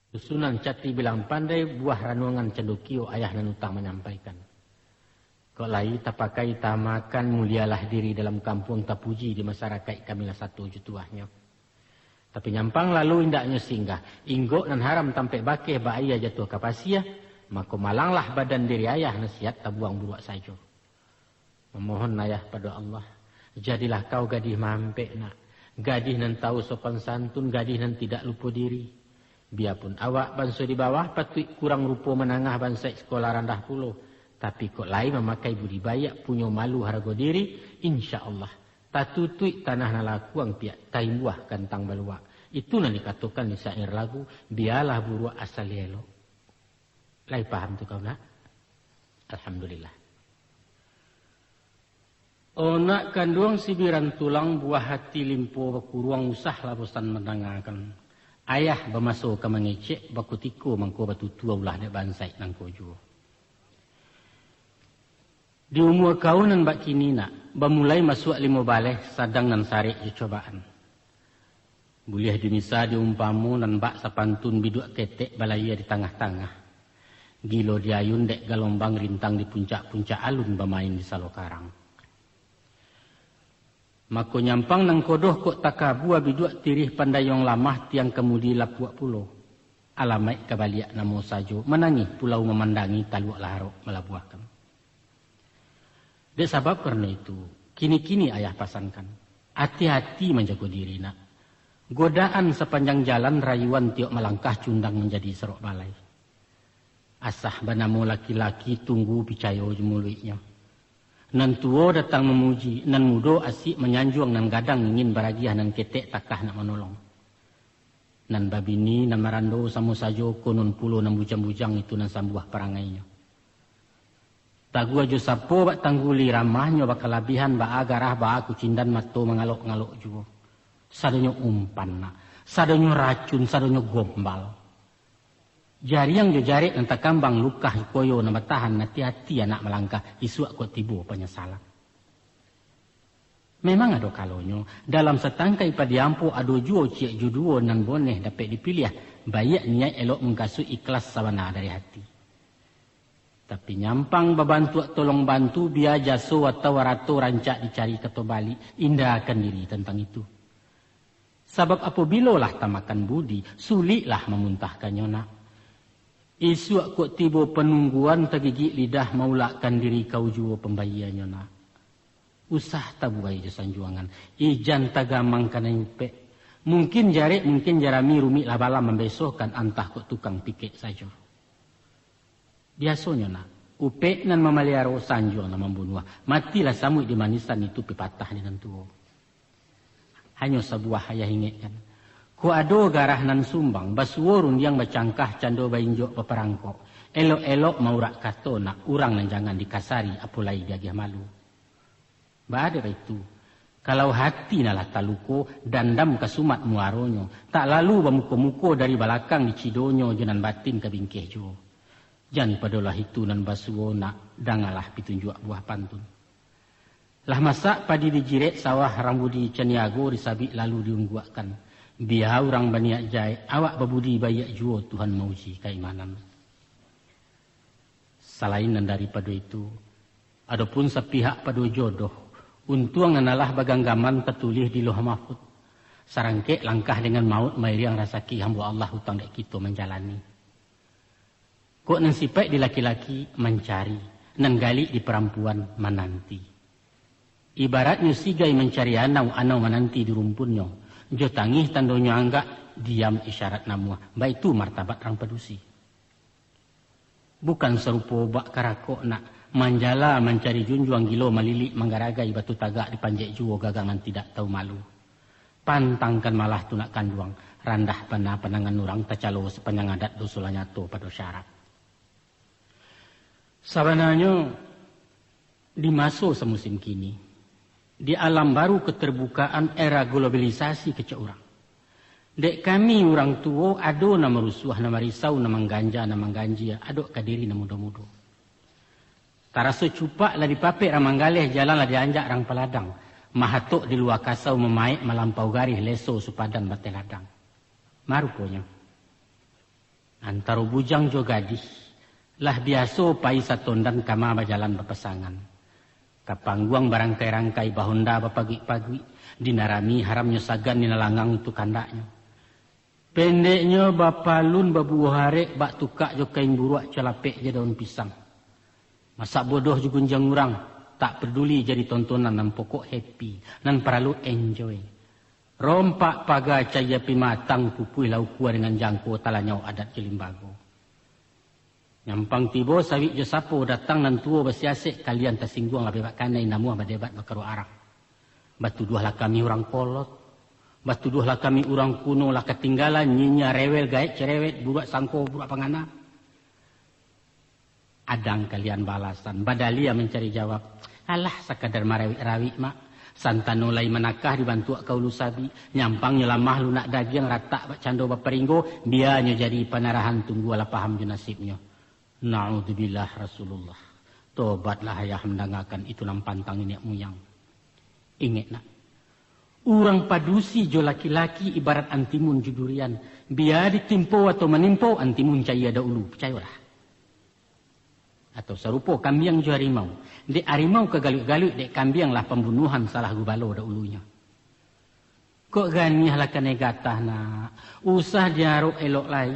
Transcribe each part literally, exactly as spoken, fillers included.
Susunan cati bilang pandai, buah ranuangan candokio, ayah nan utang manyampaikan. Kok lai tapakai tamakan, mulialah diri dalam kampuang, tapuji di masarakaik, kamilah sato jo tuahnyo. Tapi nyampang lalu indaknyo singgah, inggok nan haram tampek bakeh, bak aia jatuah ka pasia, mako malanglah badan diri ayah, nasihat tabuang buruak sajo. Mamohon ayah pado Allah, jadilah kau gadih mampek nak, gadih nan tahu sopan santun, gadih nan tidak lupo diri. Biapun awak banso di bawah, patuik kurang rupo, manangah bansaik, sikolah randah pulo, tapi kok lai mamakai budi baiak, punyo malu harago diri, insya Allah, tatutuik tanah nan lakuang piak, taimbuah kantang baluak. Itu nan dikatokan di syair lagu, bialah buruak asal elok. Lai paham tu kau nak? Alhamdulillah. Onak kanduang sibiran tulang, buah hati limpo bakuruang, usahlah bosan mandangakan. Ayah bamaso ka mangecek, bakutiko mangko batutua, ulah dek bansaik nangko juo. Di umua kau nan bak kini nak, bamulai masuak limo baleh, sadang nan sarek jo cobaan. Buliah dimisa diumpamo, nan bak sapantun biduak ketek, balayia di tangah-tangah. Gilo diayun dek galombang, rintang di puncak-puncak alun, bamain di salo karang. Mako nyampang nangko doh, kok takabua biduak, tirih pandayuang lamah, tiang kamudi lapuak pulo. Alamaik ka baliak namo sajo, manangih pulau mamandangi, taluak lah arok malabuahkan. Dek sabab karano itu, kini-kini ayah pasankan, ati-ati manjago diri nak. Godaan sapanjang jalan, rayuan tiok malangkah, cundang manjadi sarok balai. Asah banamo laki-laki, tunggu picayo jo muluiknyo. Nan tuo datang mamuji, nan mudo asik manyanjuang, nan gadang ingin baragiah, nan ketek takah nak manolong. Nan babini, nan marando samo sajo, konon pulo nan bujang-bujang, itu nan sambuah parangainyo. Taguah jo sapo bak tangguli, ramahnyo bakalabihan, baa garah, baa kucindan, mato mangalok-ngalok juo. Sadonyo umpan nak, sadonyo racun, sadonyo gombal. Jariang jo jarek nan takambang, lukah jo koyo nan batahan, ati-ati anak malangkah, isuak kok tibo panyasalan. Memang ado kalonyo, dalam satangkai padi ampo, ado juo ciek jo duo nan boneh dapek dipiliah, baiak niaik, elok mungkasuik, ikhlas sabana dari hati. Tapi nyampang babantuak tolong bantu, bia jaso atau arato rancak dicari kato balik, indahkan diri tantang itu. Sabab apobilo lah tamakan budi, suliklah mamuntahkannyo nak. Isuak kok tibo panungguan, tagigik lidah, maulakkan diri kau juo pambayiannyo nak. Usah tabuai jo sanjuangan, ijan tagamang kanai upek. Mungkin jarek, mungkin jarami, rumiklah balam mambesohkan, antah kok tukang pikek sajo. Biasonyo nak, upek nan mamaliaro, sanjuang nan mambunuah. Matilah samuik di manisan, itu pipatah di nan tuo. Hanyo sabuah ayah ingekkan. Kok ado garah nan sumbang, basuo rundiang bacangkah, cando bainjok baparangkok, elok-elok maurak kato nak, urang nan jangan dikasari, apo lai diagiah malu. Baa dek baitu, kalau hati nan lah taluko, dandam ka sumat muaronyo, tak lalu bamuko-muko, dari balakang dicidonyo, jo nan batin ka bingkeh juo. Jan padolah itu nan basuo nak, dangalah pitunjuak buah pantun. Lah masak padi dijirek, sawah rang budi caniago, disabik lalu diungguakkan. Bia urang baniaik jahek, awak babudi baiak juo, Tuhan mauji kaimanan. Salain nan daripado itu, adopun sapihak pado jodoh, untuang nan alah baganggaman, tatulih di Lauh Mahfud. Sarangkek langkah dengan maut, mairiang rasaki hambo Allah, utang dek kito manjalani. Kok nan sipaik di laki-laki mancari, nan galik di parampuan mananti. Ibaratnyo sigai mancari anau, anau mananti di rumpunnyo. Jo tangih tandonyo anggak, diam isyarat namuah, baitu martabat rang padusi. Bukan sarupo bak karakok nak, manjala mancari junjuang, gilo malilik manggaragai, batu tagak dipanjek juo, gagangan tidak tahu malu. Pantangkan malah tu nak kanduang, randah bana pandangan urang, tacalo sapanjang adat, doso lah nyato pado syarak. Sabananyo, di maso samusim kini, di alam baru keterbukaan era globalisasi kecek urang, dek kami urang tuo, ado nan marusuah, nan marisau, nan mangganja, nan mangganjia, adok ka diri nan mudo-mudo. Taraso cupak lah dipapek rang manggaleh, jalan lah dianjak rang paladang, mahatok di lua kasau, mamaek malampau garih, leso supadan bateh ladang. Maruponyo, Antaro bujang jo gadih, lah biaso pai satondan kama bajalan bapasangan. Ka pangguang barangkai-rangkai, bahonda bapaguik-paguik, dinarami haramnyo sagan, dinalangang tu kandaknyo. Pendeknyo, bapalun babuah arek, bak tukak jo kain buruak, calapek jo daun pisang. Masak bodoh jo gunjiang urang, tak paduli jadi tontonan, nan pokok happy, nan paralu enjoy. Rompak paga cayia pimatang, pupuih lah ukua dengan jangko, talanyau adat jo limbago. Nyampang tibo sawik jo sapo, datang nan tuo basiasek, kalian tasingguang lah bebak kanai, namuah badebat bakaruak arak. Batuduahlah kami urang kolot, batuduahlah kami urang kuno, lah katinggalan, nyinyia, rewel, gaek, cerewet, buruak sangko, buruak pangana. Adang kalian balasan, badaliah mancari jawab. Alah, sakadar marawik-rawik, Mak. Santano lai manakah dibantuak ka ulu sabik, nyampangnyo lamah lunak dagiang, ratak bak cando baparinggo, bianyo jadi panarahan, tunggu alah paham jo nasibnyo. Naudzubillah, Rasulullah. Tobatlah ayah mandangakan itu nan pantang niniak muyang. Ingek, Nak. Urang padusi jo laki-laki ibarat antimun jo durian. Bia ditimpo atau manimpo, antimun cayia dahulu. Picayolah. Atau sarupo kambiang jo harimau. Dek harimau ka galuik-galuik, dek kambiang lah pambunuahan, salah gubalo dahulunyo. Kok ganiah lah kanai gatah, Nak. Usah diarok elok lai.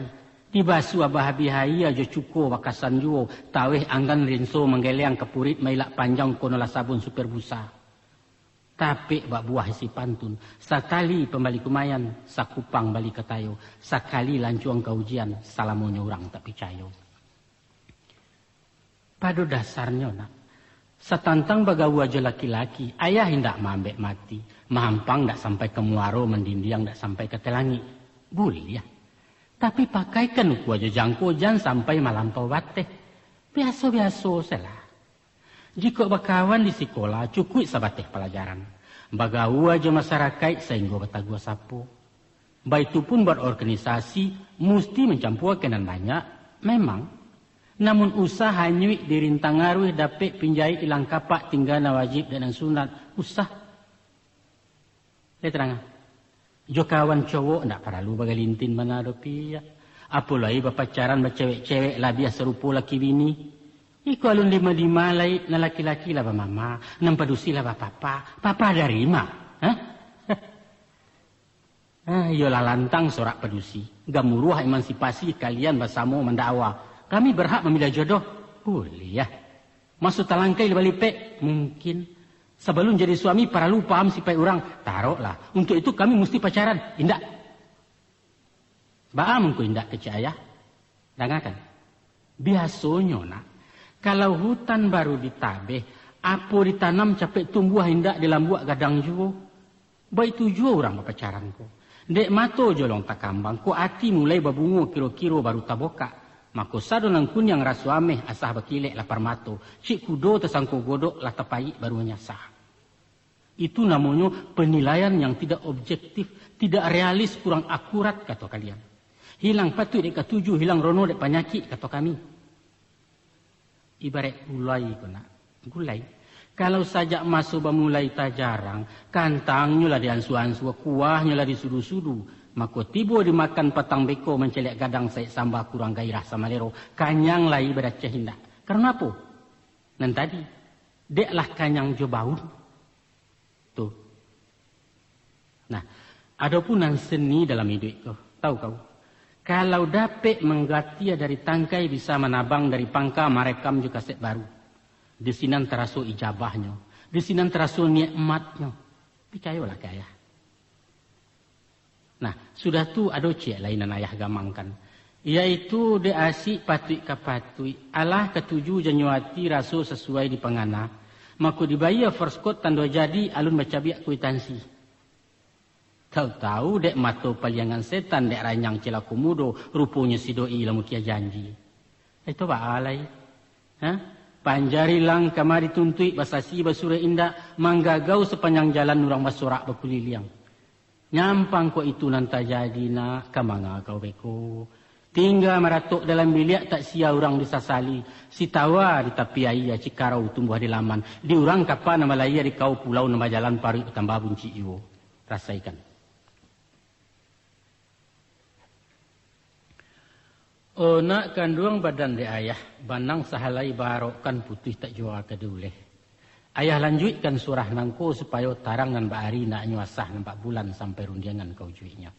Dibasuah bahabih aia jo cuko bakasan juo. Taweh anggan rinso manggeleang, kapurit mailak panjang, konolah sabun super busa. Tapek bak buah isi pantun. Sakali pambali kumayan, sakupang bali katayo. Sakali lancuang ka ujian, salamonyo urang tak picayo. Pado dasarnyo, Nak, satantang bagaua jo laki-laki, ayah indak maambek mati, mahampang dak sampai ka muaro, mandindiang dak sampai ka ateh langik. Buliah. Tapi pakaikan ukua jo jangko, jan sampai malampau bateh. Biaso-biaso sajolah. Jikok bakawan di sikola, cukuik sabateh palajaran. Bagaua jo masarakaik sainggo bataguah sapo. Baitu pun buat organisasi, musti mancampua ka nan banyak, memang. Namun usah hanyuik dirintang aruih, dapek pinjaik ilang kapak, tingga nan wajib dek nan sunat, usah. Lai tarang ah? Jo kawan cowok ndak paralu bagalintin bana doh, Piak. Apo lai bapacaran bacewek-cewek, labiah sarupo laki bini. Iko alun dima-dima lai, nan laki-laki lah bamama, nan padusi lah bapapa. Papa dari ma? Hah? Ah, iyolah lantang sorak padusi. Gamuruah emansipasi, kalian basamo mandakwa. Kami berhak mamiliah jodoh. Buliah. Maso talangkai lah balipek? Mungkin. Sabalun jadi suami, paralu paham sipaik urang. Taroklah. Untuak itu kami musti pacaran. Indak. Baa mangko indak, kecek ayah? Dangakan. Biasonyo, Nak, kalau hutan baru ditabeh, apo ditanam capek tumbuah, indak dilambuak gadang juo. Baitu juo urang bapacaran ko. Dek mato jolong takambang, kok ati mulai babungo, kiro-kiro baru tabokak. Mako sado nan kuniang raso ameh, asah bakilek lapar mato. Cik kudo tasangko godok, lah tapaik baru manyasah. Itu namonyo penilaian yang tidak objektif, tidak realis, kurang akurat, kato kalian. Hilang patuik dek katuju, hilang rono dek panyakik, kato kami. Ibarat gulai ko, Nak. Gulai. Kalau sajak maso bamulai tajarang, kantangnyo lah diansua-ansua, kuahnyo lah disudu-sudu, mako tibo dimakan patang beko, mancaliak gadang saik sambah, kurang gairah samalero, kanyang lai badacah indak. Karano apo? Nan tadi, dek lah kanyang jo baun. Tu. Nah, ado pun nan seni dalam iduik ko. Tahu kau? Kalau dapek manggatia dari tangkai, bisa manabang dari pangka, marekam jo kaset baru. Di sinan taraso ijabahnyo, di sinan taraso nikmatnyo. Picayolah ka ayah. Nah, sudah tu ado ciek lai nan ayah gamangkan, yaitu dek asik patuik ka patuik, alah katuju janyo ati, raso sasuai dipangana, mako dibayia first coat tando jadi, alun bacabiak kuitansi. Tahu-tahu dek mato paliangan setan, dek ranyang cilako mudo, ruponyo si doi lah mukia janji. Itu baa lai? Ha? Panjari lang kama dituntuik, basasi basurek indak, manggagau sapanjang jalan, urang basorak bakuliliang. Nyampang kok itu nan tajadi, Nak, ka manga kau beko? Tingga maratok dalam biliak, tak sia urang disasali. Sitawa di tapi aia, cikarau tumbuah di laman. Di urang kapa nan balayia, di kau pulau nan bajalan, paruik batambah buncik juo. Rasaikan. O nak kanduang badan dek ayah, banang sahalai baarokkan putuih tak jua ka diuleh. Ayah lanjuikkan surah nangko supayo tarang nan ba-ari naknyo asah nampak bulan sampai rundiangan ka ujuiknyo.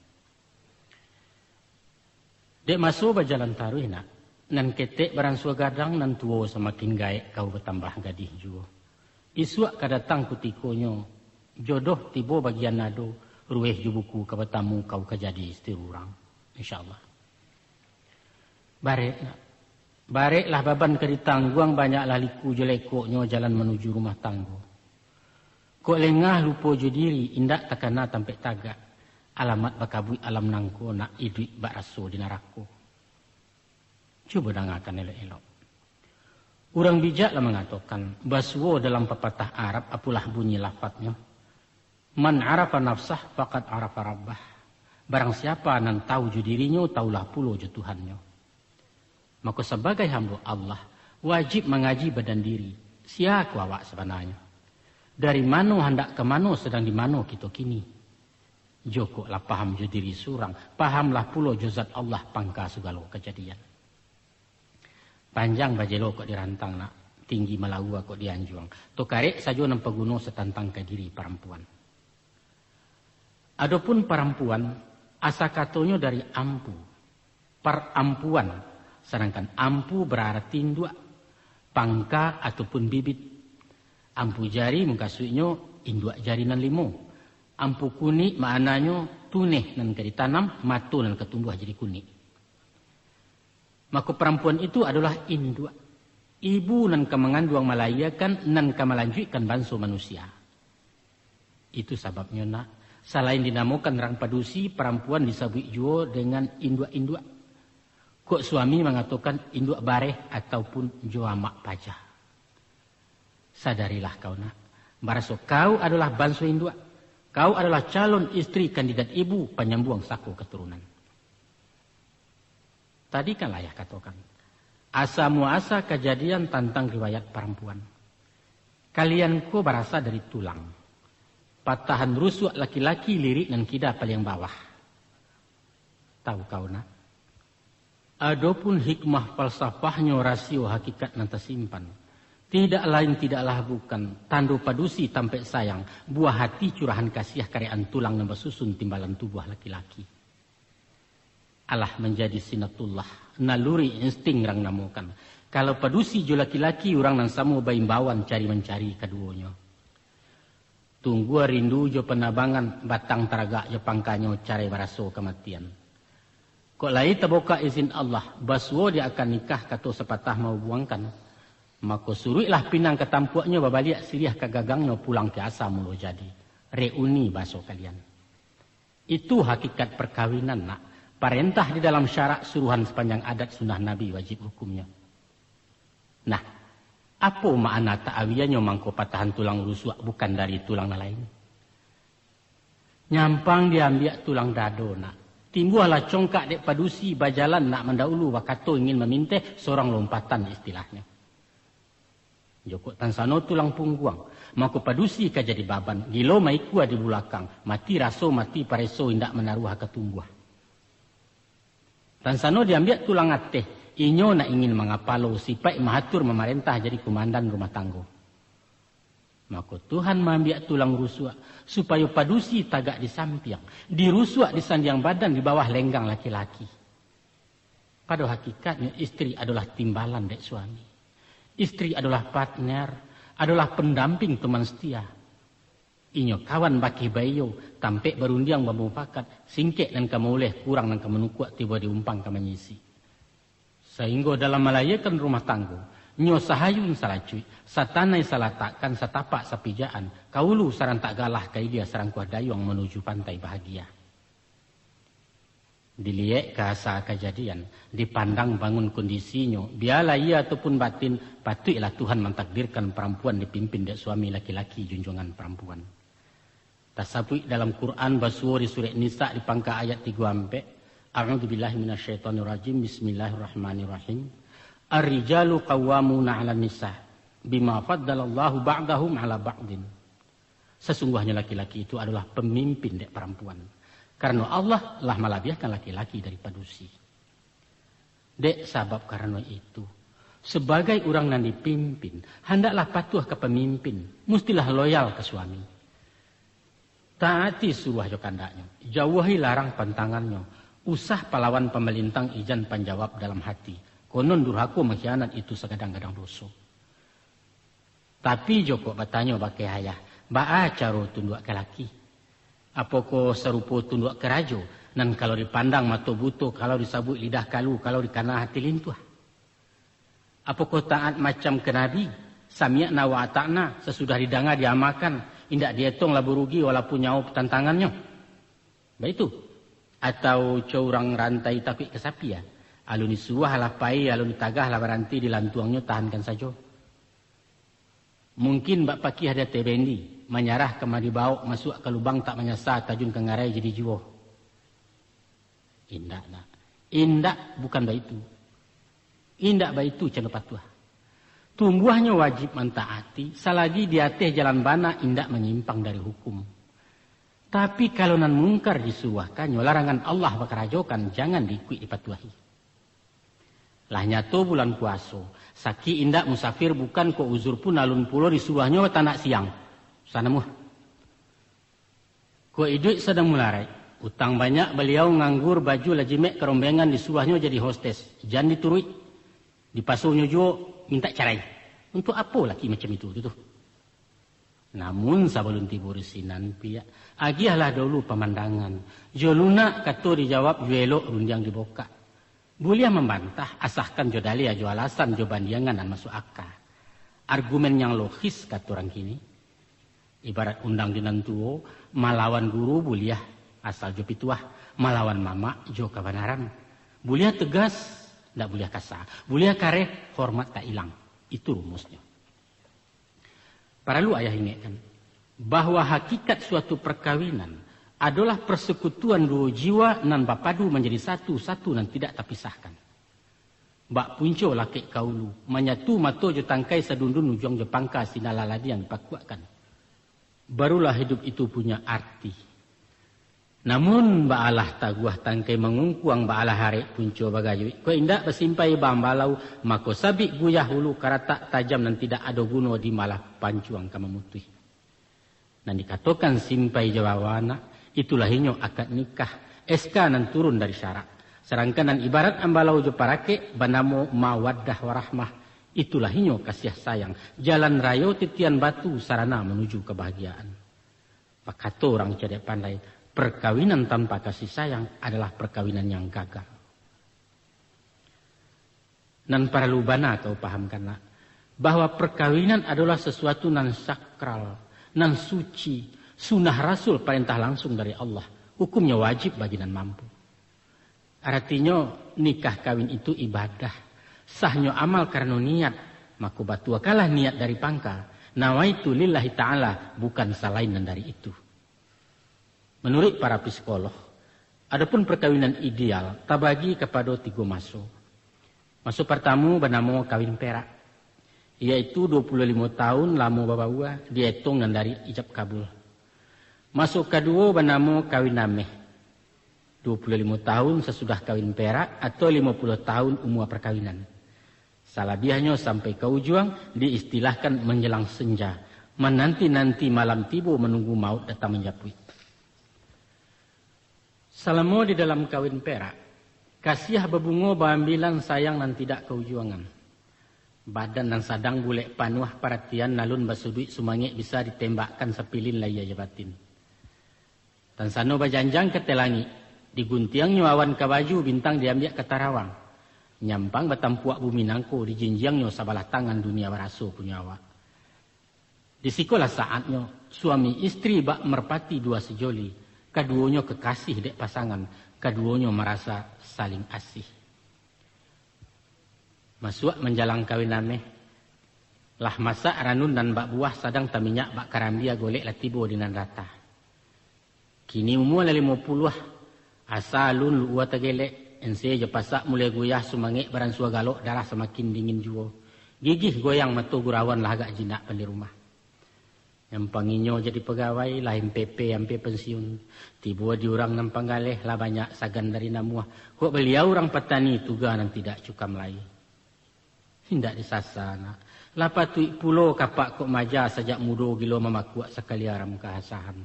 Dek maso bajalan taruih nak, nan ketek baransua gadang, nan tuo samakin gaek kau batambah gadih juo. Isuak ka datang kutikonyo, jodoh tibo bagian ado, ruweh jo buku ka batamu kau ka jadi istri urang. InsyaAllah. Barek nak. Bareklah baban ka ditangguang, banyaklah liku jo lekoknyo jalan manuju rumah tanggo. Kok lengah lupo jo diri, indak takana tampek tagak, alamat bakabuik alam nangko nak iduik bak raso di narako. Cubo dangakan elok-elok. Urang bijak lah mangatokan, basuo dalam papatah Arab, apolah bunyi lafadnyo, "Man arafa nafsah, faqad arafa rabbah." Barang siapa nan tahu jo dirinyo, tahulah pulo jo Tuhannyo. Mako, sabagai hambo Allah, wajib mangaji badan diri, sia ko awak sabananyo. Dari mano handak ka mano, sadang di mano kito kini. Jokok lah paham jo diri surang, pahamlah pulo jo zat Allah pangka sagalo kajadian. Panjang bajelo kok dirantang nak, tinggi malaua kok dianjuang. Tokarek sajo nan paguno satantang ka diri parampuan. Adopun parampuan, asa katonyo dari ampu, parampuan, sadangkan ampu bararati induak, pangka ataupun bibit. Ampu jari mukasuiknyo induak jari nan limo. Ampu kunik maknanyo tuneh nan ka ditanam, mato nan ka tumbuah jadi kunik. Mako, parampuan itu adolah induak, ibu nan ka manganduang, malahiakan, nan ka malanjuikkan banso manusia. Itu sababnyo nak, salain dinamokan urang padusi, parampuan disabuik juo dengan induak-induak. Kok suami mangatokan induak bareh ataupun jo amak paja. Sadarilah kau nak, baraso kau adolah banso induak, kau adolah calon istri kandidat ibu panyambuang sako katurunan. Tadi kan lah ayah katokan, asa muasa kajadian tantang riwayat parampuan. Kalian ko barasa dari tulang. Patahan rusuak laki-laki lirik nan kida paliang bawah. Tahu kau nak? Adopun hikmah falsafahnyo, rasio hakikat nan tasimpan, tidak lain tidaklah bukan, tando padusi tampek sayang, buah hati curahan kasiah, karekan tulang nan basusun timbalan tubuah laki-laki. Alah manjadi sinatullah, naluri insting rang namokan. Kalau padusi jo laki-laki, urang nan samo baimbauan cari mancari kaduonyo. Tunggua rindu jo panabangan, batang taragak jo pangkanyo, carai baraso kamatian. Kok lai tabukak izin Allah, basuo di akad nikah, kato sapatah mahubuangkan, mako suruiklah pinang ka tampuaknyo, babaliak siriah ka gagangnyo, pulang ka asa mulo jadi. Reuni baso kalian. Itu hakikat parkawinan nak. Parentah di dalam syarak, suruhan sapanjang adat, sunnah Nabi wajib hukumnyo. Nah, apo makna ta'awiahnyo mangko patahan tulang rusuak bukan dari tulang nan lain? Nyampang diambiak tulang dado nak. Timbuahlah congkak dek padusi, bajalan nak mandaulu, bakato ingin maminteh, sorang lompatan istilahnyo. Jokok tansano tulang pungguang, mako padusi ka jadi baban, gilo maikua di bulakang, mati raso mati pareso, indak manaruah ka tumbuah. Tansano diambiak tulang ateh, inyo nak ingin mangapalo, sipaik mahatur mamarentah, jadi kumandan rumah tanggo. Mako Tuhan maambiak tulang rusuak, supayo padusi tagak di sampiang, dirusuak di sandiang badan, di bawah lenggang laki-laki. Pado hakikatnyo, istri adolah timbalan dek suami. Istri adolah partner, adolah pandamping, teman setia. Inyo kawan bakeh baiyo, tampek barundiang bamupakat, singkek nan ka mauleh, kurang nan ka manukuak, tibo di umpang ka manyisi. Sainggo dalam malahiakan rumah tanggo, nyo sahayun salacuik, satanai salatakkan, satapak sapijaan, ka ulu sarantak galah, ka ilia sarangkuah dayuang, manuju pantai bahagia. Diliek ka asa kajadian, dipandang bangun kondisinyo, bialah iya ataupun batin, patuiklah Tuhan mantakdirkan parampuan dipimpin dek suami laki-laki junjuangan parampuan. Tasabuik dalam Quran basuo di Surek Nisa di pangka ayat tigo ampek, "A'udzubillahi minasyaitonirrajim, bismillahirrahmanirrahim. Ar-rijalu qawwamuna 'alan nisa, bima faddalallahu ba'dahum 'ala ba'din." Sasungguahnyo laki-laki itu adolah pamimpin dek parampuan, karano Allah lah malabiahkan laki-laki dari padusi. Dek sabab karano itu, sabagai urang nan dipimpin, handaklah patuah ka pamimpin, mustilah loyal ka suami. Taati suruah jo kandaknyo, jauahi larang pantangannyo, usah palawan pamalintang ijan panjawab dalam hati, konon durhako mangkhianat itu sagadang-gadang doso. Tapi jo kok batanyo bakeh ayah, baa caro tunduak ka laki? Apokoh sarupo tunduak ka rajo, nan kalau dipandang mato buto, kalau disabuik lidah kalu, kalau dikana hati lintuah? Apokoh taat macam ka Nabi, sami'na wa ata'na, sasudah didanga diamalkan, indak dietong labu rugi walaupun nyawo tantangannyo? Baitu? Atau co urang rantai takuik ka sapi, ah? Alun disuruah lah pai, alun ditagah lah baranti, dilantuangnyo tahankan sajo. Mungkin bak pakiah di ateh bendi, manyarah ka mah dibaok, masuak ka lubang tak manyasa, tajun ka ngarai jadi juo. Indak, nak. Indak, bukan baitu. Indak baitu cando patuah. Tumbuahnyo wajib mantaati, salagi di ateh jalan bana indak manyimpang dari hukum. Tapi kalau nan mungkar disuruahkannyo, larangan Allah bakarajokan, jangan diikuik dipatuahi. Lah nyato bulan puaso, sakik indak musafir bukan, kok uzur pun alun pulo disuruahnyo batanak siang. Sana muah. Kok iduik sadang mularaik, utang banyak baliau nganggur, baju lah jimek karombengan disuruahnyo jadi hostes, jan dituruik. Dipasonyo juo mintak carai. Untuak apo laki macam itu tu, tu? Namun sabalun tibo di sinan, piak, agiahlah dahulu pamandangan. Jo lunak kato dijawab, jo elok rundiang dibokak. Buliah mambantah, asakan jo daliah, jo alasan, jo bandiangan nan masuak aka. Argumen yang logis, kato urang kini. Ibarat undang di nan tuo, malawan guru buliah, asal jo pituah, malawan mamak jo kabanaran. Buliah tegas, ndak buliah kasa. Buliah kareh, hormat tak ilang. Itu rumusnyo. Paralu ayah ingekkan, bahwa hakikat suatu perkawinan adolah persekutuan duo jiwa nan bapadu manjadi satu, satu nan tidak tapisahkan. Bak punco lakek ka ulu, manyatu mato jo tangkai, sadundun ujuang jo pangka, sinan laladiang dipakuakkan. Barulah hidup itu punya arti. Namun, baalah taguah tangkai mangungkuang, baalah arek punco bagajuik, kok indak basimpai bambalau, mako sabik guyah ulu karatak tajam nan tidak ado guno di malah pancuang ka mamutuih. Nan dikatokan simpai jo bawanak, itulah inyo akad nikah, S K nan turun dari syarak. Sadangkan nan ibarat ambalau jo parakek, banamo mawaddah warahmah, itulah inyo kasiah sayang, jalan rayo titian batu sarana manuju kabahagiaan. Bakato urang cadiak pandai, perkawinan tanpa kasih sayang adalah perkawinan yang gagal. Nan paralu bana kau pahamkan, nak, bahwa perkawinan adolah sasuatu nan sakral, nan suci, sunnah Rasul, parentah langsung dari Allah, hukumnyo wajib bagi nan mampu. Aratinyo, nikah kawin itu ibadah. Sahnyo amal karano niat, mako batuakanlah niat dari pangka, nawaitu lillahi ta'ala, bukan salain nan dari itu. Manuruik para psikolog, adopun perkawinan ideal tabagi kapado tigo maso. Maso partamo banamo kawin perak, yaitu duo puluah limo taun lamo babaua, dietong nan dari ijab kabul. Maso kaduo banamo kawin ameh, duo puluah limo taun sasudah kawin perak atau limo puluah taun umua parkawinan. Salabiahnyo sampai ka ujuang diistilahkan manjelang senja, mananti-nanti malam tibo manunggu mauik datang manjapuik. Salamo di dalam kawin perak, kasiah babungo baambilan sayang nan tidak kaujuangan. Badan nan sadang bulek panuah paratian alun basuduik sumangek bisa ditembakkan sapilin lahia jo batin. Tan sano bajanjang ka ateh langik, diguntiangnyo awan ka baju, bintang diambiak ka tarawang. Nyampang batampuak bumi nangko, dijinjiangnyo sabalah tangan dunia baraso punyo awak. Di sikolah saatnyo, suami istri bak merpati dua sejoli, kaduonyo kekasih dek pasangan, kaduonyo marasa saling asih. Masuak manjalang kawin ameh, lah masak ranun nan bak buah, sadang taminyak bak karambia, golek lah tibo di nan rata. Kini umua lah limo puluah, asa alun luua tagelek, ense jo pasak mulai guyah, sumangek baransua galok, darah samakin dingin juo. Gigih goyang mato gurauan, lah agak jinak pandai rumah. Nyampang inyo jadi pagawai, lah M P P ampia pensiun. Tibo di urang nan panggaleh, lah banyak sagan dari namuah. Kok baliau urang patani, tuga nan tidak cukam lai. Indak disasa, nak. Lah patuik pulo kapak kok maja sajak mudo gilo mamakuak sakali aram kaasahan.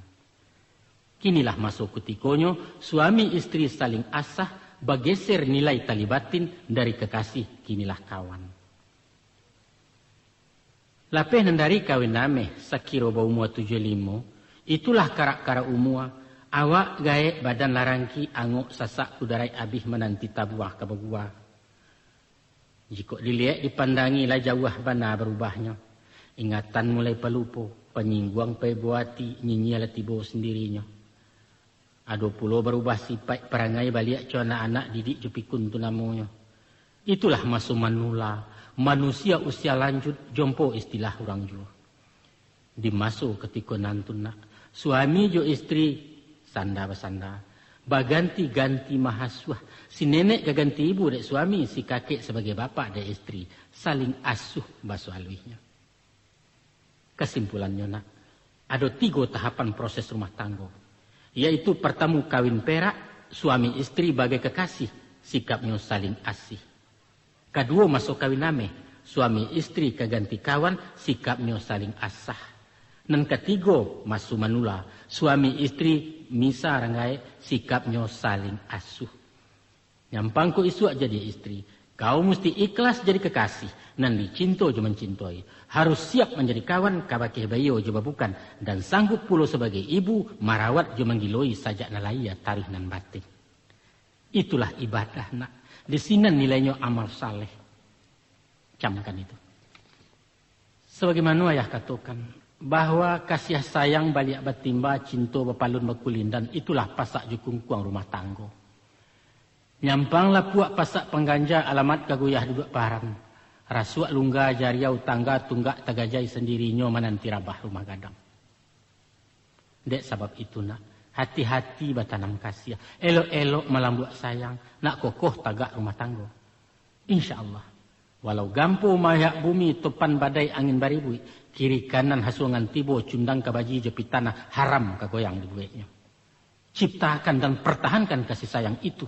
Kinilah maso kutikonyo, suami istri saling asah, bageser nilai tali batin dari kekasih, kinilah kawan. Lapeh nan dari kawin ameh, sakiro baumua tujuah limo, itulah karak-karak umua, awak gaek, badan lah rangki, angok sasak kudaraik abih mananti tabuah ka bagua. Jikok diliek dipandangi lah jauah bana barubahnyo. Ingatan mulai palupo, panyingguang paibo ati, nyinyia lah tibo sandirinyo. Ado pulo barubah sipaik parangai baliak co anak-anak didik jo pikun tu namonyo. Itulah maso manula, manusia usia lanjut, jompo istilah urang juo. Di maso katiko nan tu nak, suami jo istri sanda basanda, baganti-ganti mahasuah, si nenek ka ganti ibu dek suami, si kakek sabagai bapak dek istri, saling asuh baso aluihnyo. Kasimpulannyo nak, ado tigo tahapan proses rumah tanggo, yaitu partamu kawin perak, suami istri bagai kekasih, sikapnyo saling asih. Kaduo maso kawin ameh, suami istri ka ganti kawan, sikapnyo saling asah. Nan katigo maso manula, suami istri misa ranggaek, sikapnyo saling asuh. Nyampang kok isuak jadi istri, kau musti ikhlas jadi kekasih, nan dicinto jo mancintoi, harus siap manjadi kawan kabakeh baiyo jo babukan, dan sanggup pulo sabagai ibu marawat jo manggiloi sajak nan lahia taruih nan batin. Itulah ibadah nak, di sinan nilainyo amal saleh. Camkan itu. Sabagaimano ayah katokan, bahwa kasiah sayang baliak batimba, cinto bapalun bakulindan, itulah pasak jo kungkuang rumah tanggo. Nyampang lapuak pasak pangganja, alamat ka goyah duduak paran. Rasuak lungga jariau tangga, tunggak tagajai sandirinyo mananti rabah rumah gadang. Dek sabab itu nak, hati-hati batanam kasiah, elok-elok malambuak sayang, nak kokoh tagak rumah tanggo. Insya Allah, walau gampo mayak bumi, topan badai angin baribuik, kiri kanan hasuangan tibo, cundang ka baji jo pitanah, haram ka goyang dibueknyo. Ciptakan dan pertahankan kasih sayang itu.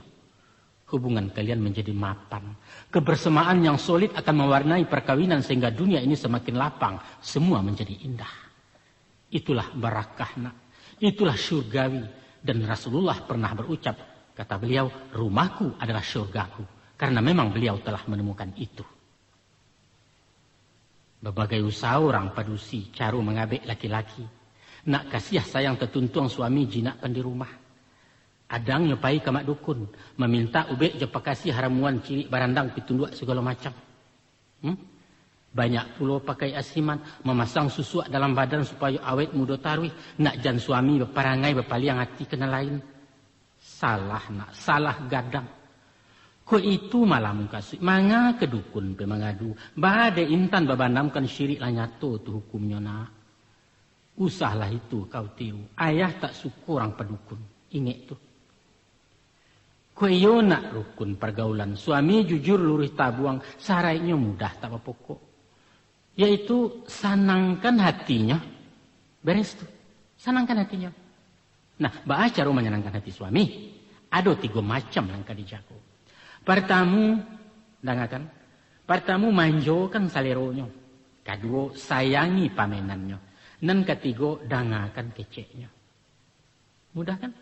Hubungan kalian menjadi mapan. Kebersamaan yang solid akan mewarnai perkawinan sehingga dunia ini semakin lapang, semua menjadi indah. Itulah barakah nak. Itulah syurgawi. Dan Rasulullah pernah berucap, kata beliau, "Rumahku adalah syurgaku." Karena memang beliau telah menemukan itu. Babagai usaha urang padusi, caro mangabek laki-laki. Nak kasiah sayang tatuntuang suami jinak pandi rumah. Adangnyo pai ka mak dukun, mamintak ubek jo pakasiah ramuan cirik barandang pitunduak sagalo macam. Hmm? Banyak pulo pakai asiman, mamasang susuak dalam badan supayo awet mudo taruih, nak jan suami baparangai bapaliang ati ka nan lain. Salah nak, salah gadang. Kok itu malah mukasuik, manga ka dukun pai mangadu, baa dek intan babanamkan syirik lah nyato tu hukumnyo nak. Usahlah itu kau tiru, ayah tak suko urang padukun, ingek tu. Kok iyo nak rukun pargaulan, suami jujur luruih tabuang, saraiknyo mudah tak bapokok. Yaitu sanangkan hatinyo. Beres tu. Sanangkan hatinyo. Nah, baa caro manyanangkan hati suami? Ado tigo macam langkah dijago. Partamu, dangakan. Partamu, manjokan saleronyo. Kaduo, sayangi pamenannyo. Nan katigo, dangakan keceknyo. Mudah kan?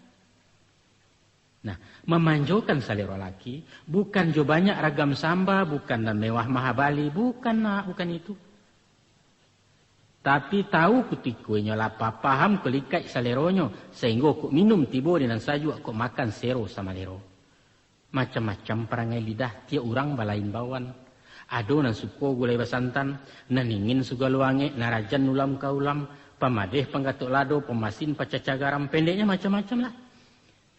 Nah, mamanjokan salero laki, bukan jo banyak ragam samba, bukan nan mewah mahabali, bukan nak, bukan itu. Tapi tahu kutiko inyo lapa, paham kalikaik saleronyo, sahinggo kok minum tibo di nan sajuak, kok makan sero samalero. Macam-macam parangai lidah, tiok urang balain bawaan. Ado nan suko gulai basantan, nan ingin sagalo angek, nan rajan ulam ka ulam, pamadeh panggatok lado, pamasin pacaca garam, pendeknyo macam-macam lah.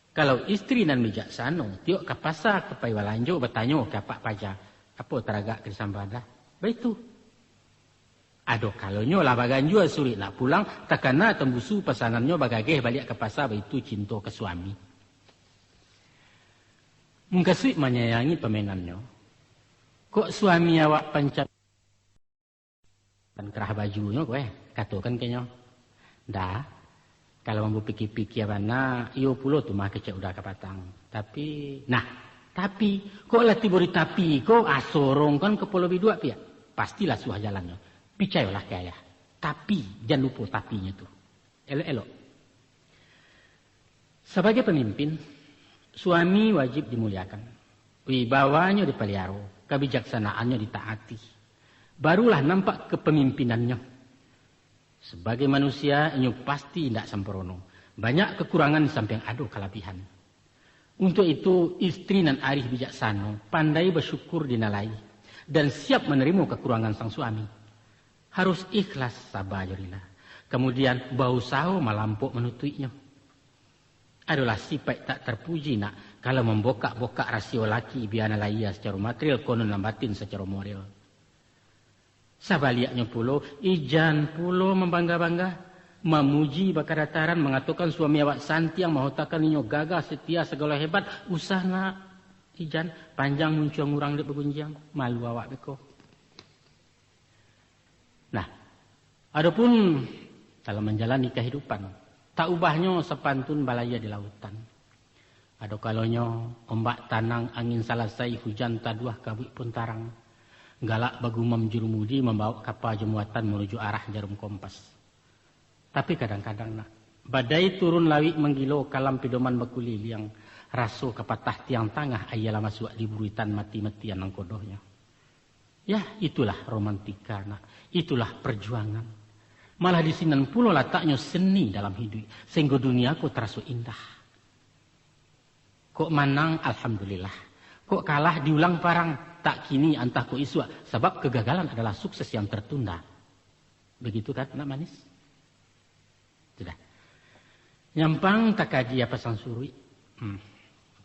Kalau istri nan bijaksano, tiok ka pasa ka pai balanjo, batanyo ka apak paja, "Apo taragak ka di samba dah?" Baitu. Ado kalonyo lah baganjua suruik nak pulang, takana tambusu pasanannyo, bagageh baliak ka pasa, baitu cinto ka suami. Mukasuik manyayangi pamenannyo. Kok suami awak panca-, kan kerah bajunyo ko, eh, katokan kenyo. Ndak. Kalau ambo pikia-pikia bana, iyo pulo tu mah kecek uda kapatang. Tapi, nah, tapi, kok lah tibo di tapi ko, ah, sorongkan kapalo biduak piak. Pastilah suah jalannyo. Picayolah ka ayah. Tapi, jan lupo tapinyo tu. Elok-elok. Sabagai pamimpin, suami wajib dimuliakan. Wibawanyo dipaliaro, kabijaksanaannyo ditaati. Barulah nampak kapamimpinannyo. Sabagai manusia, inyo pasti indak sampurno. Banyak kakurangan di sampiang ado kalabihan. Untuak itu, istri nan arih bijaksano, pandai basyukur dinalai, dan siap manarimo kakurangan sang suami. Harus ikhlas, saba jo rila. Kamudian, bausaho malampok manutuiknyo. Adolah sipaik tak tarpuji nak, kalau mambokak-bokak rasio laki, bia nan lahia sacaro material, konon nan batin sacaro moral. Sabaliaknyo pulo, ijan pulo mambangga-bangga, mamuji bakadataran, mangatokan suami awak santiang, mahotakan inyo gagah, setia, sagalo hebat, usah nak, ijan, panjang muncuang urang dek bagunjiang, malu awak beko. Nah, adopun dalam manjalani kahidupan, tak ubahnyo sapantun balayia di lautan. Ado kalonyo ombak tanang, angin salasai, hujan taduah, kabuik pun tarang. Galak bagumam jurumudi, mambawok kapa jo muatan manuju arah jarum kompas. Tapi kadang-kadang nak, badai turun lawik manggilo, kalam pidoman bakuliliang, raso ka patah tiang tangah, aia lah masuak di buruitan, mati-matian nangkodohnyo. Yah, itulah romantika, nak. Itulah perjuangan. Malah di sinan pulo lataknyo seni dalam hiduik, sahinggo dunia ko taraso indah. Kok manang, alhamdulillah. Kok kalah, diulang parang. Tak kini, antah kok isuak, sabab kegagalan adalah sukses yang tertunda. Begitu kan, nak manis? Sudah. Nyampang takadi apa sang suruik. Hmm.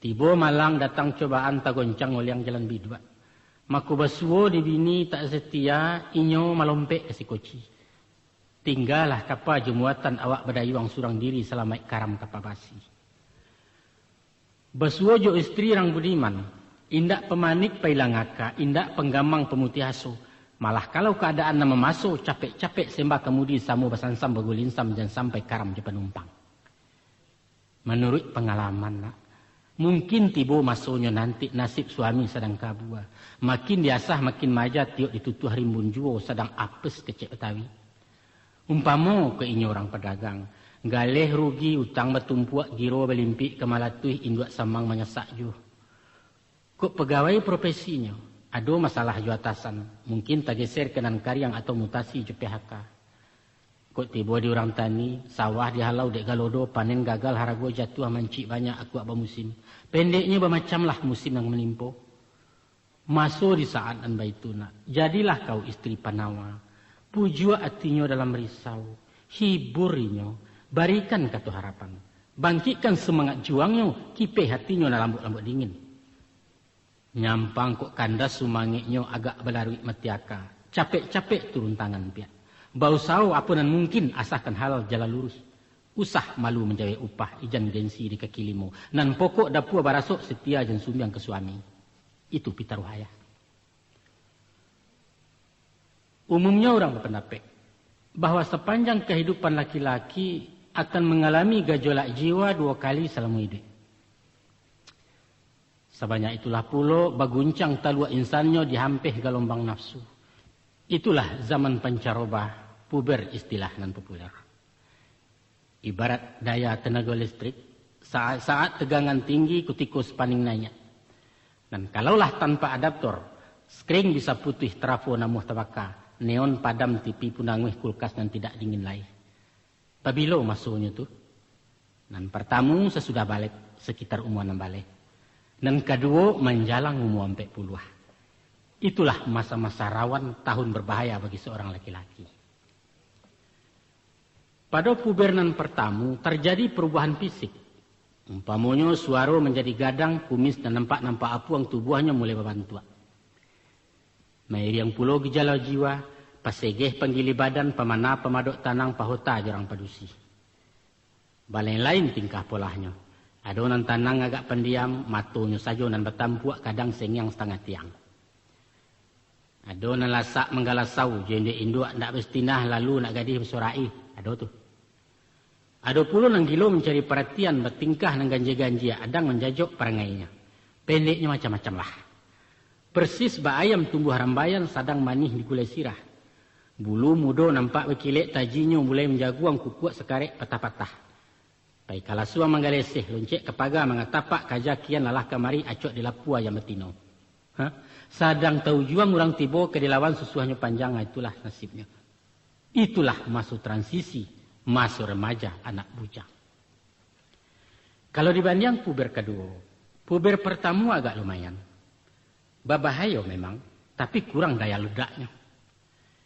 Tibo malang datang cobaan, tagoncang oliang jalan biduak. Mako basuo di bini tak setia, inyo malompek ka si koci. Tinggalah kapa jo muatan, awak badayuang surang diri, salamaik karam kapa basi. Basuo jo istri rang budiman, indak pamanik pailang aka, indak panggamang pamutiah aso. Malah kalau kaadaan nan mamaso, capek-capek sembah kamudi, samo basansam bagulinsam, jan sampai karam jo panumpang. Manuruik pangalaman, nak, mungkin tibo masonyo nanti, nasib suami sadang kabua. Makin diasah, makin maja, tiok ditutuah rimbun juo, sadang apes kecek Batawi. Umpamo ka inyo urang padagang, galeh rugi, utang batumpuak, giro balimpik ka malatuih, induak samang manyasak juo. Kok pagawai profesinyo, ado masalah jo atasan, mungkin tageser ka nan kariang atau mutasi jo P H K. Kok tibo di urang tani, sawah dihalau dek galodo, panen gagal, harago jatuah, mancik banyak, akuak bamusim. Pendeknyo, bamacamlah musim nan manimpo. Maso di saat nan baitu, nak, jadilah kau istri panawa. Pujuak atinyo dalam risau. Hibur inyo. Barikan kato harapan. Bangkikkan sumangat juangnyo. Kipeh atinyo nan lambuak-lambuak dingin. Nyampang kok kandas sumangeknyo, agak balaruik mati aka. Capek-capek turun tangan piak. Bausaho apo nan mungkin, asakan halal jalan luruih. Usah malu manjawek upah, ijan gengsi di kaki limo. Nan pokok dapua barasok, setia jan sumbiang ka suami. Itu pitaruah ayah. Umumnyo urang bapandapek bahwa sapanjang kahidupan laki-laki akan mangalami gajolak jiwa duo kali salamo iduik. Sabanyak itulah pulo baguncang taluak insannyo dihampeh galombang nafsu. Itulah zaman pancarobah, puber istilah nan populer. Ibarat daya tenaga listrik, saat-saat tegangan tinggi kutiko sepaning naiak. Dan kalaulah tanpa adaptor, skring bisa putuih, trafo namuah tabaka, neon padam, T V pun anguih, kulkas nan tidak dingin lai. Pabilo masonyo tu? Nan partamu sasudah balek, sakitar umua anam baleh. Nan kaduo manjalang umua ampek puluah. Itulah masa-masa rawan, tahun berbahaya bagi seorang laki-laki. Pado puber nan partamu, tarjadi parubahan fisik. Umpamonyo, suaro manjadi gadang, kumis nan nampak-nampak apuang, tubuahnyo mulai babantuak. Mairiang pulo gijalo jiwa, pasegeh panggili badan, pamana pamadok tanang, pahota jo urang padusi. Balain-lain tingkah polahnyo. Ado nan tanang agak pandiam, matonyo sajo nan batampuak, kadang sengiang satangah tiang. Ado nan lasak manggalasau, jo induak-induak ndak basitinah, lalu nak gadih basorak-i. Ado tu. Ado pulo nan gilo mancari paratian, batingkah nan ganjia-ganjia, adang manjajok parangainyo. Pendeknyo macam-macam lah. Persis bak ayam tumbuah rambaian, sadang manih digulai sirah. Bulu mudo nampak bakilek, tajinyo mulai manjaguang, kukuak sakarek patah-patah. Pai ka lasuang manggaleseh, loncek ka paga mangatapak, kaja kian lalah kamari, acok di lapua ayam batino. Ha? Sadang taujuang urang tibo, ka dilawan susuahnyo panjang, itulah nasibnyo. Itulah maso transisi, maso remaja anak bujang. Kalau dibandiang puber kaduo, puber partamo agak lumayan. Babahayo memang, tapi kurang daya ledaknyo.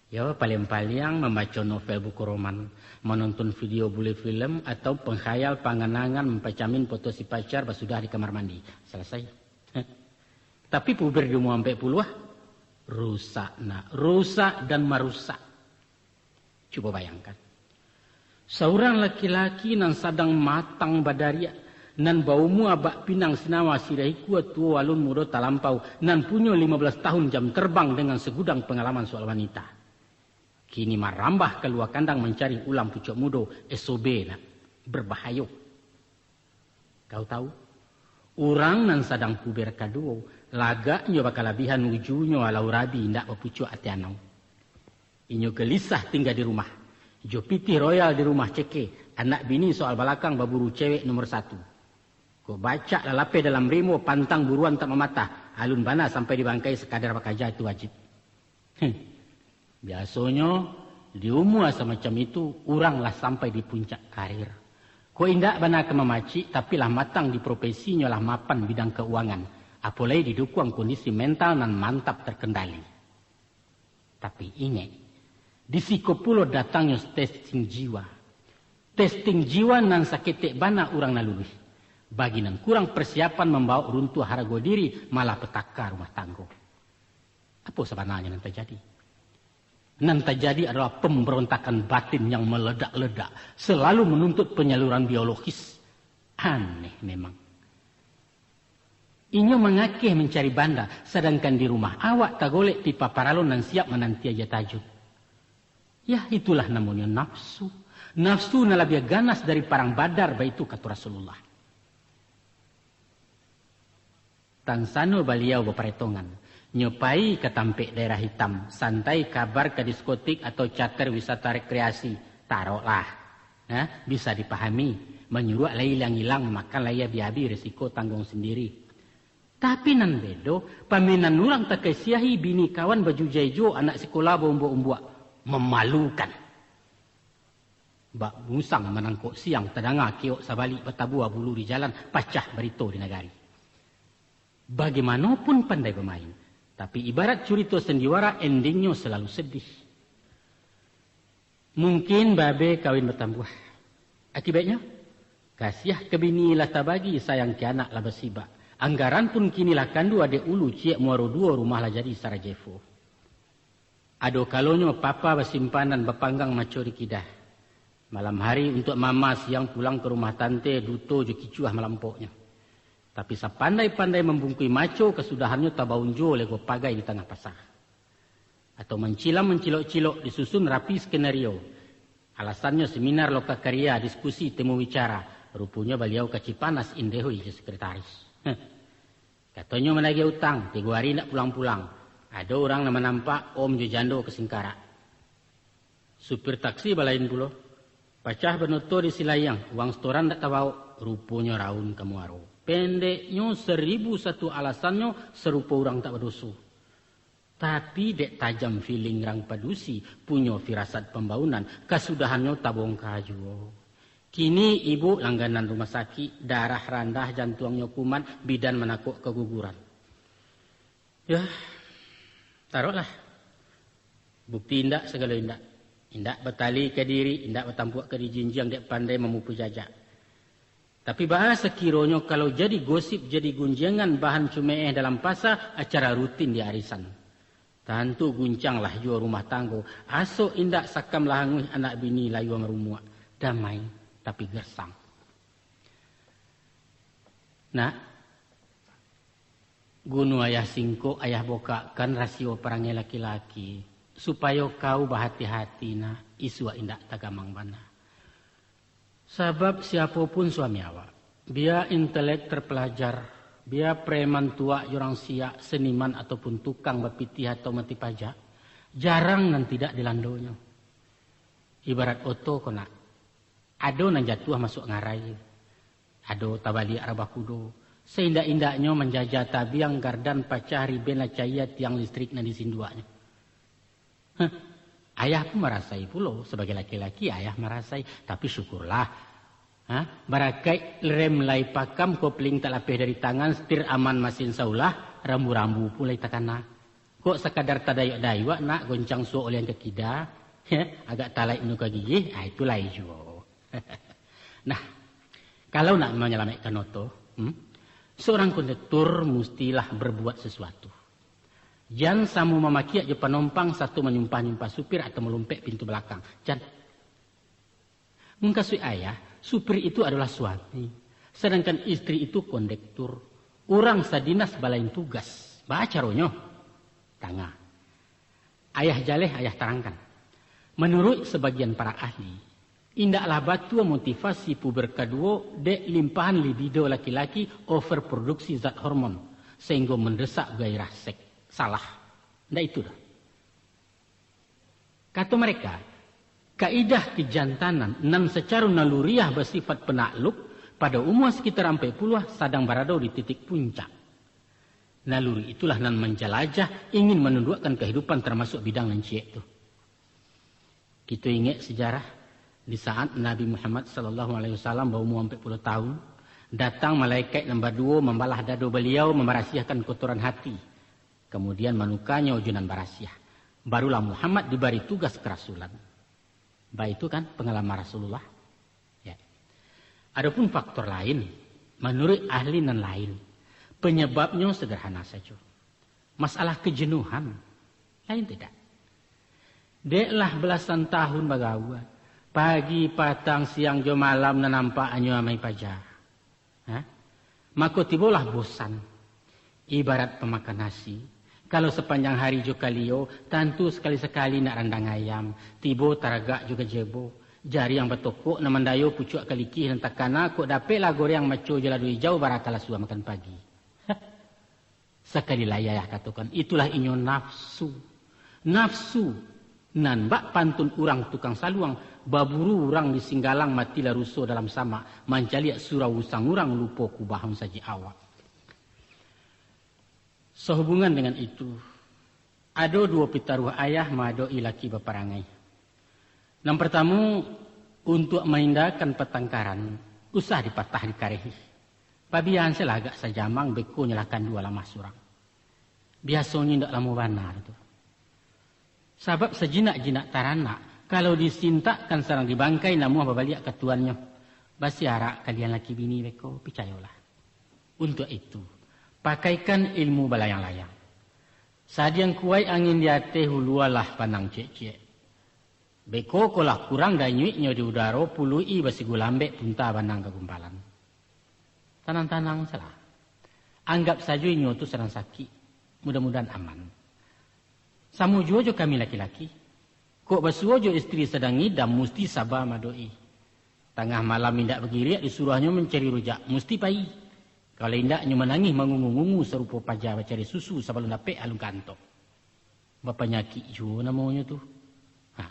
Yo, paliang-paliang mambaco novel buku roman, manonton video bule film, atau pengkhayal panganangan mampacamin foto si pacar basudah di kamar mandi. Salasai. Tapi puber di umua ampek puluah, rusak nak, rusak dan marusak. Cubo bayangkan. Saurang laki-laki nan sadang matang badariak, nan baumua bak pinang sinawa, sirah ikua tuo alun mudo talampau, nan punyo lima belas tahun jam terbang dengan segudang pengalaman soal wanita. Kini marambah kalua kandang mancari ulam pucuak mudo, S O B nak, berbahayo. Kau tahu, urang nan sadang puber kaduo, lagaknyo bakalabihan, ujunyo alau rabi indak bapucuak ati anau. Inyo gelisah tingga di rumah. Jo pitih royal di rumah ceke, anak bini soal balakang baburu cewek nomor satu. Kok bacak lah lapeh dalam rimbo, pantang buruan tak mamatah, alun bana sampai di bangkai, sakadar bakaja itu wajib. Heh. Biasonyo, di umua samacam itu, urang lah sampai di puncak karir. Kok indak bana ka mamacik, tapi lah matang di profesinyo, lah mapan bidang keuangan, apolai didukuang kondisi mental nan mantap terkendali. Tapi ingek, di siko pulo datangnyo testing jiwa. Testing jiwa nan saketek bana urang laluluih. Bagi nan kurang persiapan, mambaok runtuah harago diri, malah petaka rumah tanggo. Apo sabananyo nan tajadi? Nan tajadi adolah pambarontakan batin yang maledak-ledak, salalu manuntut panyaluran biologis. Aneh memang. Inyo mangakeh mancari banda, sadangkan di rumah awak tagolek pipa paralon nan siap mananti aja tajun. Yah, itulah namonyo nafsu. Nafsu nan labiah ganas dari parang Badar, baitu kato Rasulullah. Tansano baliau baparetongan, nyo pai ka tampek daerah itam, santai, kabar ka diskotik atau cater wisata rekreasi, taroklah. Nah, bisa dipahami, manyuruak lai ilang-ilang, makan lai abi-abi, resiko tangguang sendiri. Tapi nan bedo, pamenan urang takasiahi, bini kawan bajujai juo, anak sikola baumbuak-umbuak, mamalukan. Bak musang manangkok siang, tadanga keok sabalik, batabua bulu di jalan, pacah barito di nagari. Bagaimanopun pandai bamain, tapi ibarat curito sandiwara, endingnyo salalu sedih. Mungkin babe kawin batambuah. Akibatnyo, kasiah ka bini lah tabagi, sayang ka anak lah basibak. Anggaran pun kini lah kandu, adek ulu ciek muaro duo, rumah lah jadi Sarajevo. Ado kalonyo papa basimpanan, bapanggang maco di kidah. Malam hari untuak mama, siang pulang ka rumah tante, duto jo kicuah malampoknyo. Tapi sapandai-pandai mambungkui maco, kasudahannyo tabaun juo lego pagai di tangah pasa. Atau mancilam mancilok-cilok, disusun rapi skenario. Alasannyo seminar loka karya, diskusi temu bicara. Ruponyo baliau ka Cipanas, indehui jo sekretaris. Heh. Katonyo managih utang, tigo ari indak pulang-pulang. Ado urang nan manampak om jo jando ka Singkarak. Supir taksi balain pulo. Pacah banoto di Silayang, uang setoran ndak tabaok, ruponyo raun ka Muaro. Pendeknyo, saribu satu alasannyo, sarupo urang tak badoso. Tapi dek tajam feeling rang padusi, punyo firasat pambaunan, kasudahannyo tabongka juo. Kini ibu langganan rumah sakik, darah randah, jantuangnyo kumat, bidan manakok kaguguran. Yah, taroklah. Bukti indak sagalo indak. Indak batali ka diri, indak batampuak ka dijinjiang, dek pandai mamupui jajak. Tapi baa sakironyo kalau jadi gosip, jadi gunjiangan, bahan cumeeh dalam pasa, acara rutin di arisan. Tantu guncanglah juo rumah tanggo, asok indak sakam lah anguih, anak bini layua marumuak, damai tapi gersang. Nak, gunu ayah singkok, ayah bokakkan rasio parangai laki-laki, supayo kau bahati-hati, nak, isuak indak tagamang bana. Sabab siapo pun suami awak, bia intelek terpelajar, bia preman tuak jo urang siak, seniman ataupun tukang bapitih atau mati pajak, jarang nan tidak dilandonyo. Ibarat oto ko nak, ado nan jatuah masuak ngarai, ado tabaliak rabah kudo, saindak-indaknyo manjajah tabiang gardan pacah riben lah caia tiang listrik nan disinduaknyo. Heh, ayah pun marasai pulo, sabagai laki-laki ayah marasai, tapi syukurlah. Ha? Barakaik rem lai pakam, kopling tak lapeh dari tangan, setir aman masin saulah, rambu-rambu pun lai takana. Kok sakadar tadayuak-dayuak nak goncang suok ulian ka kida, heh, agak talaik manu ka gigih, ah, itu lai juo. Nah, kalau nak manyalamaikkan oto, hmm, seorang konduktur mustilah berbuat sesuatu. Jan samo mamakiak jo panompang sato manyumpah-nyumpah supir atau malompek pintu balakang. Jan. Mukasuik ayah, supir itu adolah suami, sadangkan istri itu konduktur. Urang sadinas balain tugas. Baa caronyo? Tangah. Ayah jaleh, ayah tarangkan. Manuruik sabagian para ahli, indaklah batua motivasi puber kaduo dek limpahan libido laki-laki, overproduksi zat hormon, sahinggo mandesak gairah seks. Salah. Ndak itu doh. Kato mereka, kaidah kejantanan nan sacaro naluriah basifat penakluk pado umua sakitar ampek puluah sadang barado di titik puncak. Naluri itulah nan manjalajah, ingin manunduakkan kahidupan, tarmasuak bidang nan ciek tu. Kito ingek sajarah, di saat Nabi Muhammad sallallahu alaihi wasallam baumua ampek puluah tahun, datang malaikaik nan baduo mambalah dado Baliau, mambarasiahkan kotoran hati, kamudian manukanyo jo nan barasiah. Barulah Muhammad dibari tugas karasulan. Baitu kan pangalaman Rasulullah? Ya. Adopun faktor lain, manuruik ahli nan lain, panyababnyo sadarhana sajo. Masalah kajenuhan, lain tidak. Dek lah balasan tahun bagaua, pagi, patang, siang, jo malam nan nampak hanyo amai paja. Ha? Mako tibolah bosan. Ibarat pamakan nasi, kalau sapanjang hari jo kalio, tantu sakali-sakali nak randang ayam, tibo taragak jo gajebo, jariang batokok nan mandayo pucuak kalikih nan takana, kok dapeklah goreang maco jo lado ijau, barakalah suah makan pagi. Sakali lai ayah katokan, itulah inyo nafsu. Nafsu nan bak pantun urang tukang saluang, baburu urang di Singgalang, matilah ruso dalam samak, mancaliak surau usang urang, lupo kubah sajik awak. Sahubungan dengan itu, ado duo pitaruah ayah maadoki laki baparangai. Nan partamo, untuak maindakan patangkaran, usah dipatah dikarehi. Pabian se lah agak sajamang, beko nyo lah kanduang lamah surang. Biasonyo indak lamo bana tu. Sabab sajinak-jinak taranak, kalau disintakkan sarang dibangkai, namuah babaliak ka tuannyo. Basiarak kalian laki bini beko, picayolah. Untuak itu, pakaikan ilmu balayang-layang. Sadiang kuaik angin di ateh, ulualah panang ciek-ciek. Beko ko lah kurang danyuiknyo di udaro, puluik-i basigulambek, punta banang ka gumpalan. Tanang-tanang salah. Anggap sajo inyo tu sadang sakik. Mudah-mudahan aman. Samo juo jo kami laki-laki. Kok basuo jo istri sadang ngidam, musti saba maadoki. Tangah malam indak bagiriak, disuruahnyo mancari rujak, musti pai. Kalau indak, nyo manangih mangungu-ngungu sarupo paja bacari susu sabalun dapek alun kantok. Bapanyakik juo namonyo tu. Ha,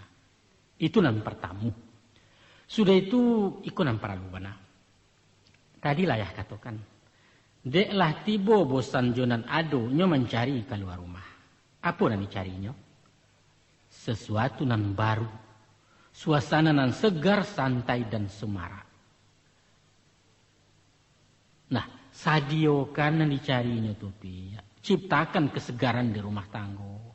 itu nan partamo. Sudah itu, iko nan paralu bana. Tadi lah ayah katokan, dek lah tibo bosan jo nan ado, nyo mancari kalua rumah. Apo nan dicarinyo? Sasuatu nan baru, suasana nan segar, santai, dan semarak. Nah, sadiokan nan dicarinyo tu, Pi. Ciptakan kesegaran di rumah tanggo.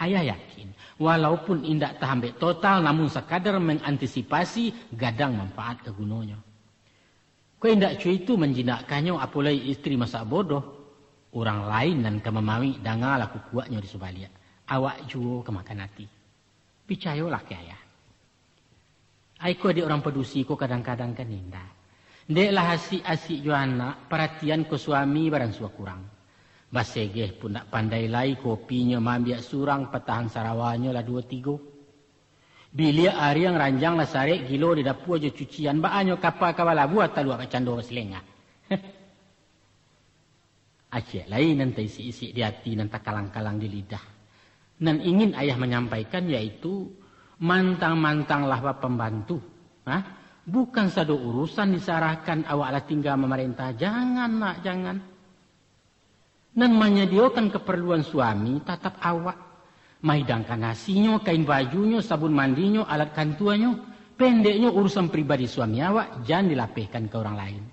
Ayah yakin, walaupun indak tahambek total, namun sakadar mengantisipasi, gadang manfaat ka gunonyo. Kok indak co itu manjinakkannyo, apo lai istri masak bodoh, urang lain nan ka mamawik, dangalah kukuaknyo di subaliak. Awak juo ka makan ati. Picayolah ka ayah. Ai ko dek urang padusi ko kadang-kadang kan indak. Dek lah asik-asik jo anak, paratian ko suami baransua kurang. Basegeh pun ndak pandai lai, kopinyo maambiak surang, patahan sarawanyo lah duo tigo. Biliak ariang ranjang lah sarek, gilo di dapua jo cucian, baanyo kapa ka balabuah, taluak bakcando basilengah. Acek lai nan taisik-isik di ati, nan takalang-kalang di lidah. Nan ingin ayah manyampaikan yaitu, mantang-mantanglah bapambantu. Hah? Bukan sado urusan disarahkan awak lah tingga mamarentah. Jangan, nak, jangan. Nan manyadiokan kaparluan suami tatap awak. Maidangkan nasinyo, kain bajunyo, sabun mandinyo, alat kantuanyo. Pendeknyo, urusan pribadi suami awak, jan dilapehkan ka urang lain.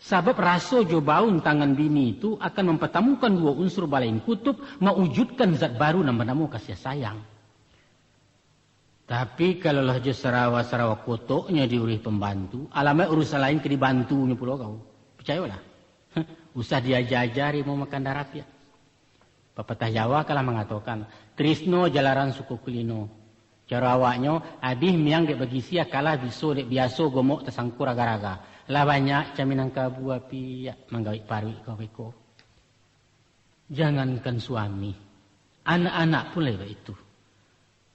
Sabab raso jo baun tangan bini tu akan mampatamukan duo unsur balain kutub, maujudkan zat baru nan banamo kasiah sayang. Tapi, kalau lah jo sarawa-sarawa kotoknyo diurih pambantu, alamaik urusan lain ka dibantunyo pulo kau. Picayolah. Usah diaja-aja rimau makan darah piak. Papatah Jawa kalah mangatokan, "Trisno jalaran suko kulino." Caro awaknyo, abih miang dek bagisiah, kalah biso dek biaso, gomok tasangkur aga-aga. Lah banyak caminangkabu apiak manggawik paruik kau beko. Jangankan suami, anak-anak pun lai baitu.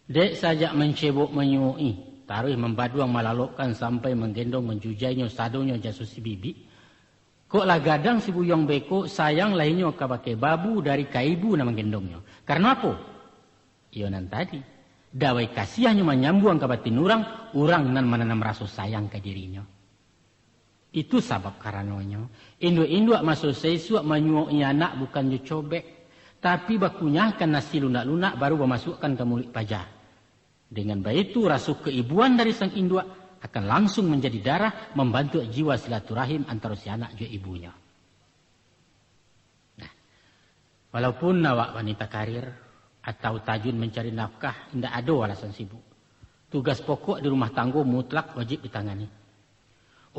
Dek sajak mancebok manyuok-i, taruih mambaduang malalokkan sampai manggendong manjujainyo sadonyo jasuah si bibik. Kok lah gadang si buyuang beko, sayang lah inyo ka bakeh babu dari ka ibu nan manggendongnyo. Karano apo? Iyo nan tadi, dawai kasiahnyo manyambuang ka batin urang, urang nan mananam raso sayang ka dirinyo. Itu sabab karanonyo, induak-induak maso saisuak manyuok-i anak bukan jo cobek, tapi bakunyahkan nasi lunak-lunak baru bamasuakkan ka muluik paja. Dengan baitu, raso kaibuan dari sang induak akan langsuang manjadi darah, mambantuak jiwa silaturahim antaro si anak jo ibunyo. Nah, walaupun awak wanita karir atau tajun mancari nafkah, indak ado alasan sibuk. Tugas pokok di rumah tanggo mutlak wajib ditangani.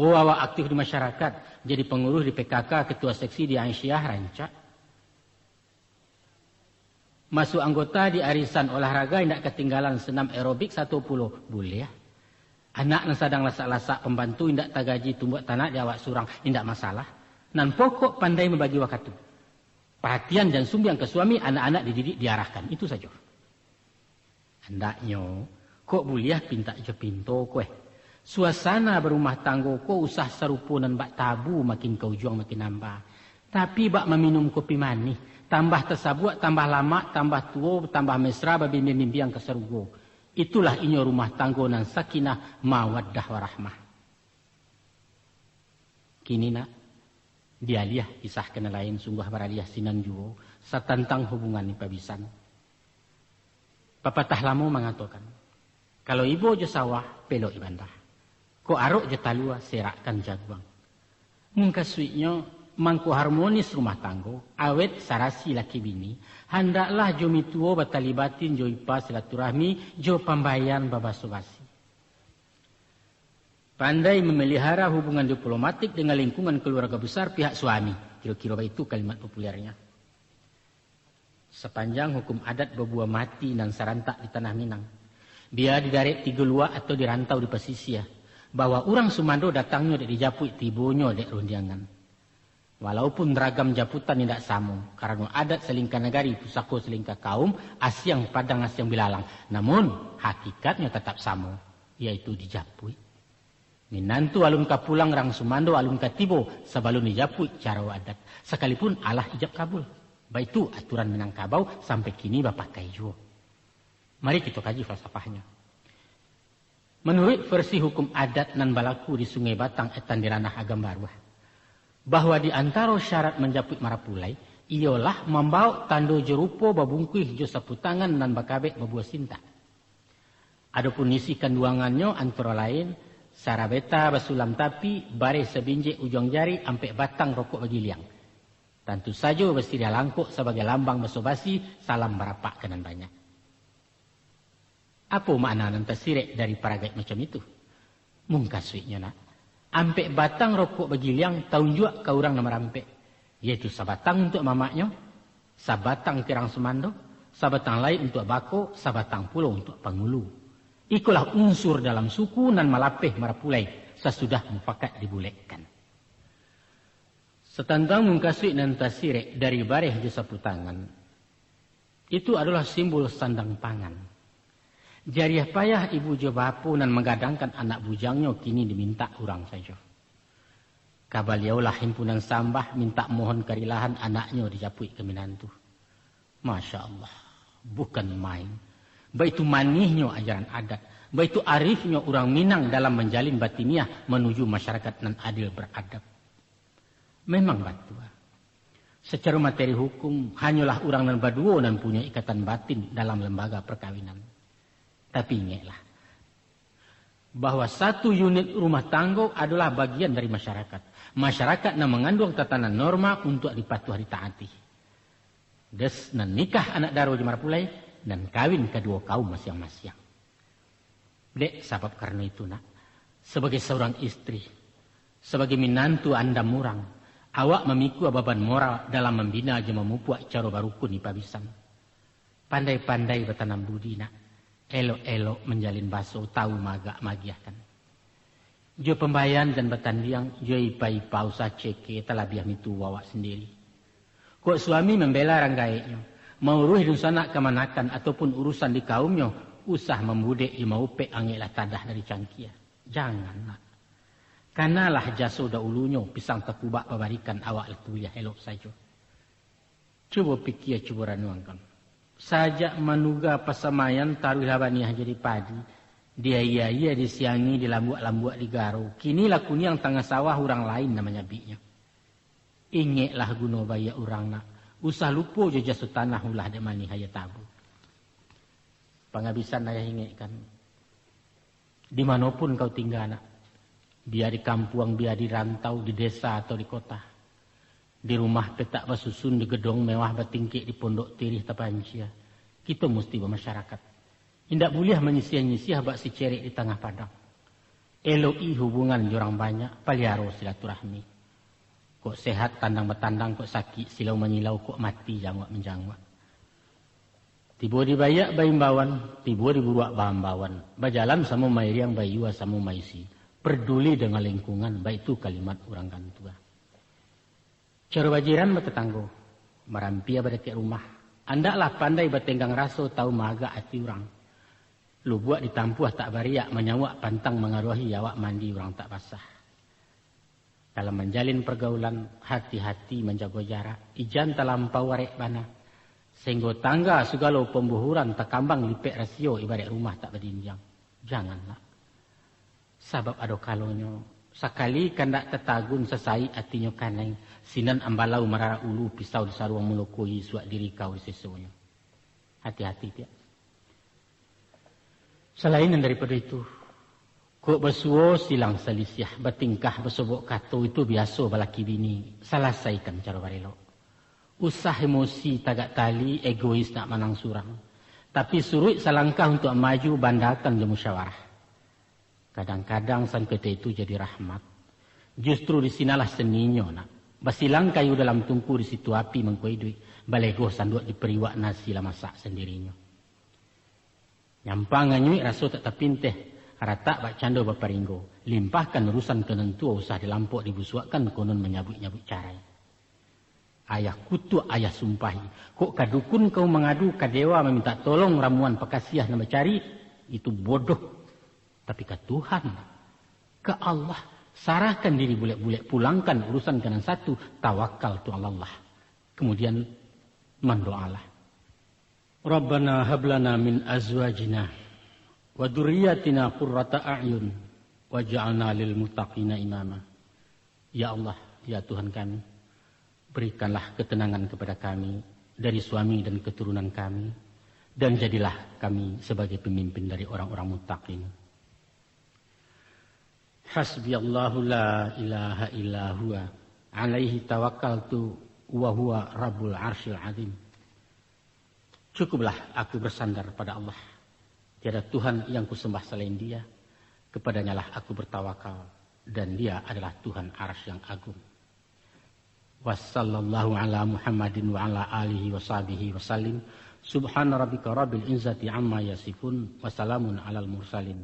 Oh, awak aktif di masyarakat, jadi panguruih di P K K, ketua seksi di Aisyah, rancak. Masuak anggota di arisan olahraga, indak katinggalan senam aerobik sato pulo, buliah. Anak nan sadang lasak-lasak pambantu, indak tagaji tumbuak tanak di awak surang, indak masalah. Nan pokok pandai mambagi wakatu. Paratian jan sumbiang ka suami, anak-anak dididik, diarahkan. Itu sajo. Andaknyo, kok buliah pintak jo pinto ko eh. Suasana barumah tanggo ko usah sarupo nan bak tabu, makin ka ujuang makin amba. Tapi bak maminum kopi manih, tambah tasabuak, tambah lamak, tambah tuo, tambah mesra, babimbiang-bimbiang ka sarugo. Itulah inyo rumah tanggo nan sakinah, mawaddah, warahmah. Kini nak, dialiah kisah ka nan lain, sungguah baraliah sinan juo, satantang hubungan ni pabisan. Papatah lamo mangatokan, kalau ibo jo sawah, pelok ibandah. Kok arok jo talua, serakkan jaguang. Mungkasuiknyo, mangko harmonis rumah tanggo, awet sarasi laki bini, handaklah jo mituo batali batin jo ipa silaturahmi, jo pambaian babaso basi. Pandai mamelihara hubungan diplomatik dengan lingkungan keluarga besar pihak suami, kiro-kiro baitu kalimat populernya. Sapanjang hukum adat babuah mati nan sarantak di tanah Minang, bia di darek tigo luak atau di rantau di pasisia, bahwa urang sumando datangnyo dek di japuik, tibonyo dek rundiangan. Walaupun ragam japutan indak samo, karano adat salingka nagari, pusako salingka kaum, asiang padang asiang bilalang, namun hakikatnyo tatap samo, yaitu di japuik. Minantu alun ka pulang, rang sumando alun ka tibo, sabalun di japuik caro adat, sakalipun alah ijab kabul. Baitu aturan Minangkabau sampai kini bapakai juo. Mari kito kaji falsafahnyo. Manuruik versi hukum adat nan balaku di Sungai Batang, etan di Ranah Agam Baruah, bahwa di antaro syarat manjapuik marapulai, iyolah mambawok tando jo rupo babungkuih jo sapu tangan nan bakabek babuah sintak. Adopun isi kanduangannyo antaro lain, sarabeta basulam tapi, bareh sabinjek ujuang jari, ampek batang rokok bagiliang. Tantu sajo basiriah langkok sabagai lambang baso basi, salam barapak ka nan banyak. Apo makna nan tasirek dari paragaik macam itu? Mungkasuiknyo nak, ampek batang rokok bagiliang taunjuak ka urang nan marampek, yaitu sabatang untuak mamaknyo, sabatang ka rang sumando, sabatang lai untuak bako, sabatang pulo untuak pangulu. Ikolah unsur dalam suku nan malapeh marapulai sasudah mufakat dibulekkan. Satantang mungkasuik nan tasirek dari bareh jo sapu tangan, itu adolah simbol sandang pangan. Jariah payah ibu jo bapo nan manggadangkan anak bujangnyo kini dimintak urang sajo. Ka baliaulah himpunan sambah mintak mohon karilahan anaknyo dijapuik ka minantu. Masya Allah, bukan main. Baitu manihnyo ajaran adat, baitu arifnyo urang Minang dalam manjalin batiniah manuju masyarakat nan adil beradab. Memang batua. Sacaro materi hukum, hanyolah urang nan baduo nan punyo ikatan batin dalam lembaga perkawinan. Tapi ingeklah, bahwa satu unit rumah tanggo adolah bagian dari masyarakat. Masyarakat nan manganduang tatanan norma untuak dipatuah ditaati. Des nan nikah anak daro jo marapulai, nan kawin kaduo kaum masiang-masiang. Dek sabab karano itu, nak, sabagai saurang istri, sabagai minantu andam urang, awak mamikua baban moral dalam mambina jo mamupuak caro barukun di pabisan. Pandai-pandai batanam budi, nak, elok-elok manjalin baso, tau maagak maagiahkan. Jo pambayan jan batandiang, jo ipa-ipa usah ceke talabiah mintuo awak sandiri. Kok suami mambela rang gaeknyo, mauruih dunsanak kamanakan ataupun urusan di kaumnyo, usah mambudek jo maupek angeklah tadah dari cangkia. Janganlah. Kanalah jaso daulunyo, pisang takubak babarikan awak lah tuliah elok sajo. Cubo pikia, cubo ranuangkan. Sajak manuga pasamaian taruihlah baniah jadi padi, diaia-ia, disiangi, dilambuak-lambuak, digaro. Kini lah kuniang tangah sawah urang lain nan manyabiknyo. Ingeklah guno baiak urang, nak. Usah lupo jo jaso tanah ulah dek manih aia tabu. Pangabisan ayah ingekkan. Di mano pun kau tingga, nak. Bia di kampuang, bia di rantau, di desa atau di kota. Di rumah petak basusun, di gedong mewah batingkek, di pondok tirih tapancia. Kito musti bamasyarakat. Indak buliah manyisiah-nyisiah bak si cerek di tangah padang. Eloki hubungan jo urang banyak, paliaro silaturahmi. Kok sehat tandang batandang, kok sakik silau manyilau, kok mati janguak manjanguak. Tibo di baiak baimbauan, tibo di buruak baambauan. Bajalan samo mairiang, baiyua samo maisi. Parduli dengan lingkungan, baitu kalimat urang gantua. Caro bajiran batatanggo, marampia badakek rumah. Andaklah pandai batenggang raso, tau maagak ati urang. Lubuak ditampuah tak bariak, manyauak pantang mangaruahi, awak mandi urang tak basah. Dalam manjalin pargaulan, hati-hati manjago jarak, ijan talampau arek bana, sainggo tangga sagalo pambuhuran, takambang lipek rasio, ibarek rumah tak badindiang. Janganlah. Sabab ado kalonyo, sakali kandak tatagun, sasaik atinyo kanai, sinan ambalau mararak ulu, pisau disaruang malokoi, suak diri kau disesonyo. Hati-hati, Piak. Salain nan daripado itu, kok basuo silang salisiah, batingkah basobok kato, itu biaso balaki bini, salasaikan caro barelok. Usah emosi tagak tali, egois nak manang surang. Tapi suruik salangkah untuak maju, bandakan jo musyawarah. Kadang-kadang sangketo itu jadi rahmat. Justru di sinalah seninyo, nak. Basilang kayu dalam tungku, di situ api mangko iduik, balegoh sanduak di pariuak, nasi lah masak sandirinyo. Nyampang anyuik raso tak tapinteh, ratak bak cando baparinggo, limpahkan urusan ka nan tuo, usah dilampok dibusuakkan, konon manyabuik-nyabuik carai. Ayah kutuak, ayah sumpahi. Kok ka dukun kau mangadu, ka dewa mamintak tolong, ramuan pakasiah nan bacari, itu bodoh. Tapi ka Tuhan, ka Allah, sarahkan diri bulek-bulek, pulangkan urusan ka nan satu, tawakkaltu alallah. Kemudian mandoalah. Rabbana hab lana min azwajina wa dzurriyyatina qurrata a'yun waj'alna lil muttaqina imama. Ya Allah, ya Tuhan kami, berikanlah ketenangan kepada kami dari suami dan keturunan kami, dan jadilah kami sebagai pemimpin dari orang-orang muttaqin. Hasbiyallahu la ilaha illa huwa, alaihi tawakkaltu wa huwa rabbul arsyil azim. Cukuplah aku bersandar pada Allah. Tiada Tuhan yang kusembah selain Dia. Kepadanyalah aku bertawakal, dan Dia adalah Tuhan Arsy yang agung. Wa sallallahu ala Muhammadin wa ala alihi wa sahbihi wa sallim. Subhana rabbika rabbil izzati amma yasifun. Wa salamun alal mursalin.